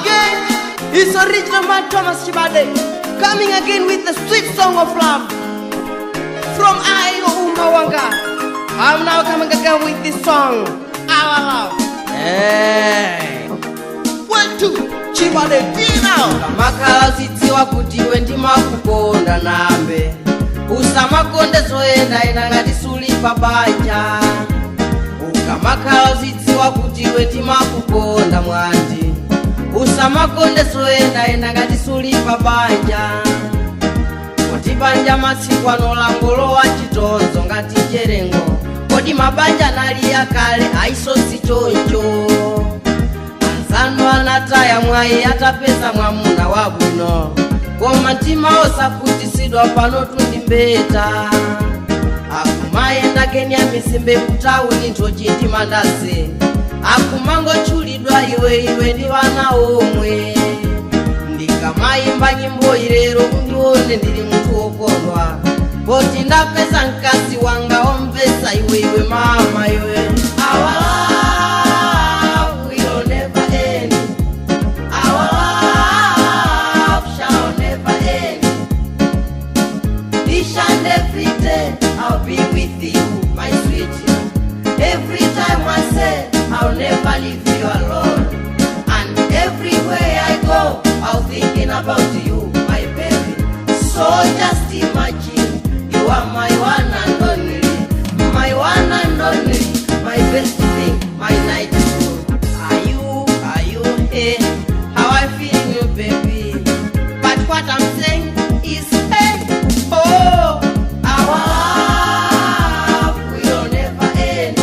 Again, it's original man Thomas Chibade coming again with the sweet song of love from Ayo Umawanga. I'm now coming again with this song, Our Love. Hey. One, two, Chibade, now. Makhala uzidziwa kuti iwe ndimakukonda nambe, usamakonde zoyenda ina ngati suli pa banja. Ukamakhala uzidziwa kuti iwe ndimakukonda mwandi, usamakonde zoyenda ina ngati suli pa banja. Kodi banja masiku ano langolowa chitonzo ngati cherengo? Kodi mabanja nali akale aisosi choncho? Anzanu anataya mwayi atapeza mwamuna wabwino, koma mtima osakutisidwa pano tundimbeta. Akumayenda kenya misimbe kutawuni, nthochi ndi mandasi, akumangotchulidwa iwe iwe ndi vana omwe. Ndikamayimba nyimbo ilero undione ndili munthu wokondwa poti ndapeza mkazi wanga omvesa iwe iwe mama iwe. Our love will never end. Our love shall never end. Each and every day I'll be with you, my sweetie. Every time I say I'll never leave you alone. And everywhere I go, I'll thinking about you, my baby. So just imagine, you are my one and only, my one and only, my best thing, my night soul. Are you hey, how I feel you, baby? But what I'm saying is, hey, oh, our love will never end.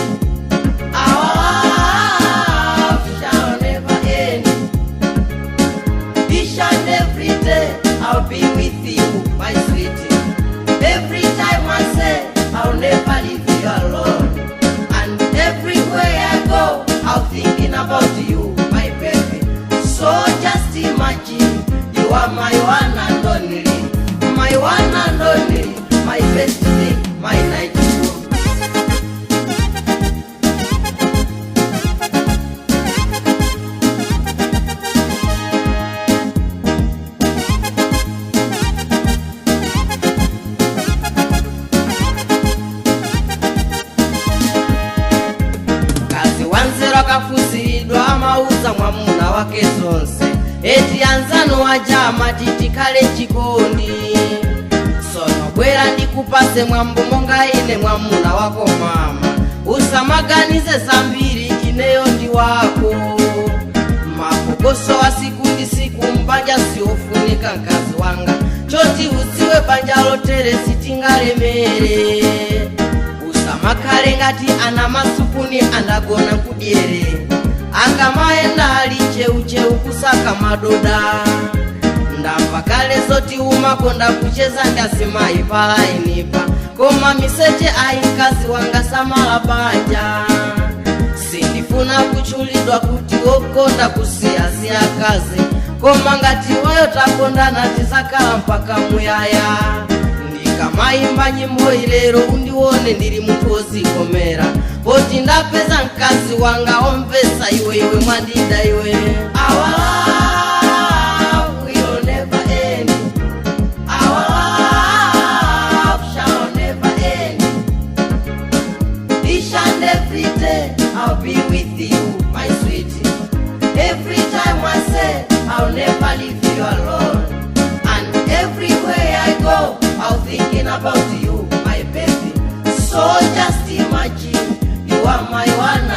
Our love shall never end. Each and every day I'll be with you, my sweetie. Every time I say I'll never leave you alone. And everywhere I go, I'm thinking about you, my baby. So just imagine, you are my one and only, my one and only, my best thing, my night soul. Kazi wanzeru akafusiridwa amauza mwamuna wake zonse. Eti anzanu aja amati tikhale chikondi. Sono bwera ndikupase mwambo monga ine mwamuna wako mama. Usamaganize zambiri, ineyo ndi wako. Mapokoso asiku ndi siku mbanja siofunika, mkazi wanga. Choti usiwe banja lotere sitingalemere. Usamakhale ngati ana masupuni andagona kudyere, akamayenda ali cheucheu kusaka madoda. Ndamva kale zoti umakonda kucheza ndi azimayi palainipa, koma miseche ayi, mkazi wanga, samala banja. Sindifuna kuchulidwa kuti wokonda kusiyasiya kazi, koma ngati weyo takondana tizakhala mpaka muyaya. Ndikamayimba nyimbo ilero undione ndili munthu wozikomera poti ndapeza mkazi wanga omvesa iwe iwe mwandida iwe. Our love will never end. Our love shall never end. Each and every day I'll be with you, my sweetie. Every time I say I'll never leave you alone. And everywhere I go, I'm thinking about you, my baby. So just imagine, you are my one